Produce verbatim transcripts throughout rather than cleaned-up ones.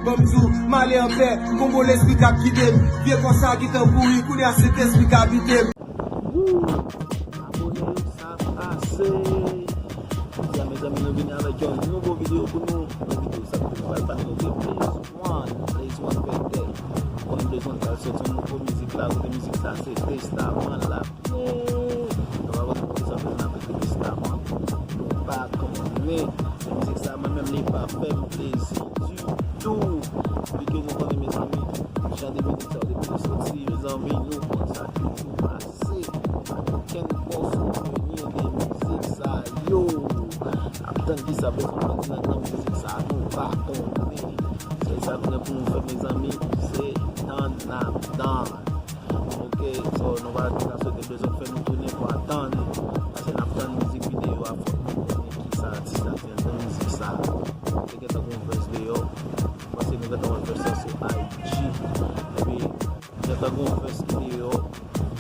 Ban m di w, m ale anpè, gon bon lespri k ap gide m. Vye kò sa gentan pouri, kounye a Sentespri k abite m. Woo! Abone, sa pase. Jodi a, mezanmi, nou vini avèk yon nouvo videyo pou nou. Nan videyo sa, nou pral pale de Blaze One, Blaze One Vètè. Konnen Blaze One pral sòti yon nouvo mizik la, kote mizik sa se Testaman l ap ye. Nou pa konn poukisa Blaze One ap ekri Testaman. Nou pa konnen. Men mizik sa, mwen menm, li pa fè m plezi ditou. Piske nou konnen, mezanmi, jan de mizik sa yo depi yo soti, mezanmi, nou konn sa ki toujou pase. Se pa okenn bon souvni de mizik sa yo. N ap tann kisa Blaze One pral di nan mizik sa, nou pa konnen. Sèl sa nou gen pou nou fè, mezanmi, se tann n ap tann. Ok, so nou pa ka swete Blaze One fè nou tounen pou atann. Paske n ap tann mizik videyo a, fòk nou konnen kisa atis la di anndan mizik sa. Se gentan gon vès deyò. Paske nou gentan wè vès la sou I G. Epi, gentan gon vès ki deyò.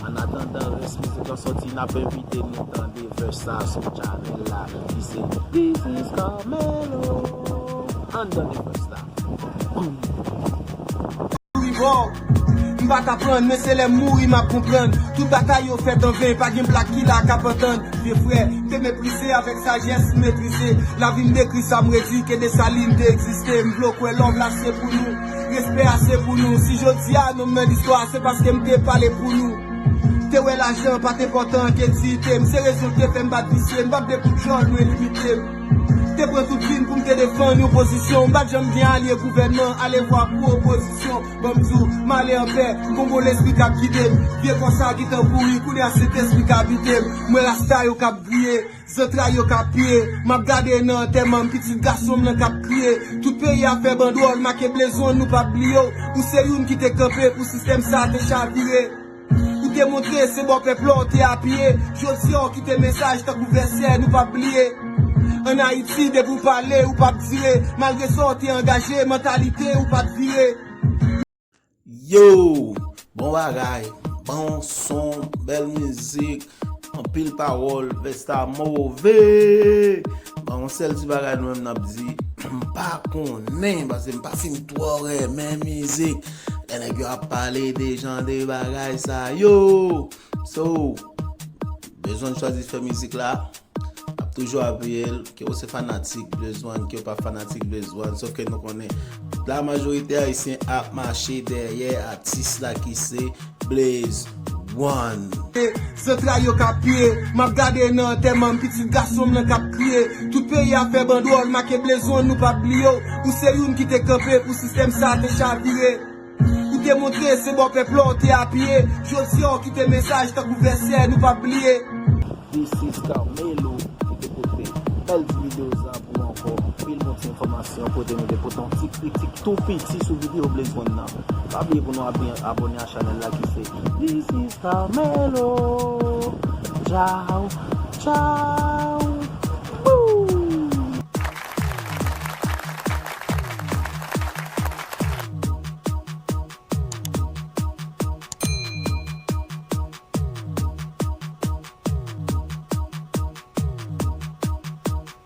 An atandan rès mizik lan sòti, n ap envite nou tande vès sa sou chanèl la, ki se This is Carmelo. Ann tande vès la. Mouri bò. M pa t aprann, men se lè m mouri m ap konprann. Tout batay yo fèt an ven, pa gen blak ki la k ap antann. Vye frè, m te meprize avèk sajès m metrize. Lavi m dekri sa m redi ke Desalin te egziste. M vle w kwè love la se pou nou. Respè a se pou nou. Si jodi a non m nan listwa, se paske m te pale pou nou. M te wè lajan pa t enpòtan ke diyite m. Se rezon k te fè m pa t visye. M p ap de kout djòl, mwen limite m. M te pran tout vi m pou m te defann yon pozisyon. M pa t janm gen alye gouvènman, alevwa pou opozisyon. Ban m di w, m ale anpè, gon bon lespri k ap gide m. Vye kò sa gentan pouri, kounye a Sentespri k abite m. M wè rasta yo k ap griye. Zantray yo k ap piye, m ap gade nan antèman m, pitit gason m nan k ap kriye. Tout peyi a fè bandwòl, make Blaze One, nou p ap bliye w. Ou se youn ki te kanpe pou sistèm sa te chavire. Ou te montre se bò pèp la w te apiye. Jodi a w kite mesaj tankou vèsè, nou p ap bliye. Ann Ayiti, depi w pale, ou p ap dire. Malgre sa w te angaje, mantalite ou pa t vire. Yo! Bon bagay, bon son, bèl mizik, anpil pawòl, vès la move! Bon, yon sèl ti bagay nou menm n ap di, m pa konnen, paske m pa fin twò renmen mizik. Lè nèg yo ap pale de jan de bagay sa yo. So, Blaze One chwazi fè mizik la. M ap toujou apiye l, ke w se fanatik Blaze One, ke w pa fanatik Blaze One, sòf ke nou konnen la majorite ayisyen ap mache dèyè atis la ki se Blaze One. Zantray yo k ap piye, m ap gade nan antèman m, pitit gason m nan k ap kriye. Tout peyi a fè bandwòl, make Blaze One, nou p ap bliye w. Ou se youn ki te kanpe pou sistèm sa te chavire. Ou te montre se bò pèp la w te apiye. Jodi a w kite mesaj tankou vèsè, nou p ap bliye. This is Carmelo ki te pote bèl ti videyo sa pou nou ankò. Anpil bon ti enfòmasyon kote nou te pote yon ti kritik tou piti sou videyo Blaze One nan. Pa bliye pou nou abi-, abone a chanèl la ki se This is Carmelo. Ciao, ciao.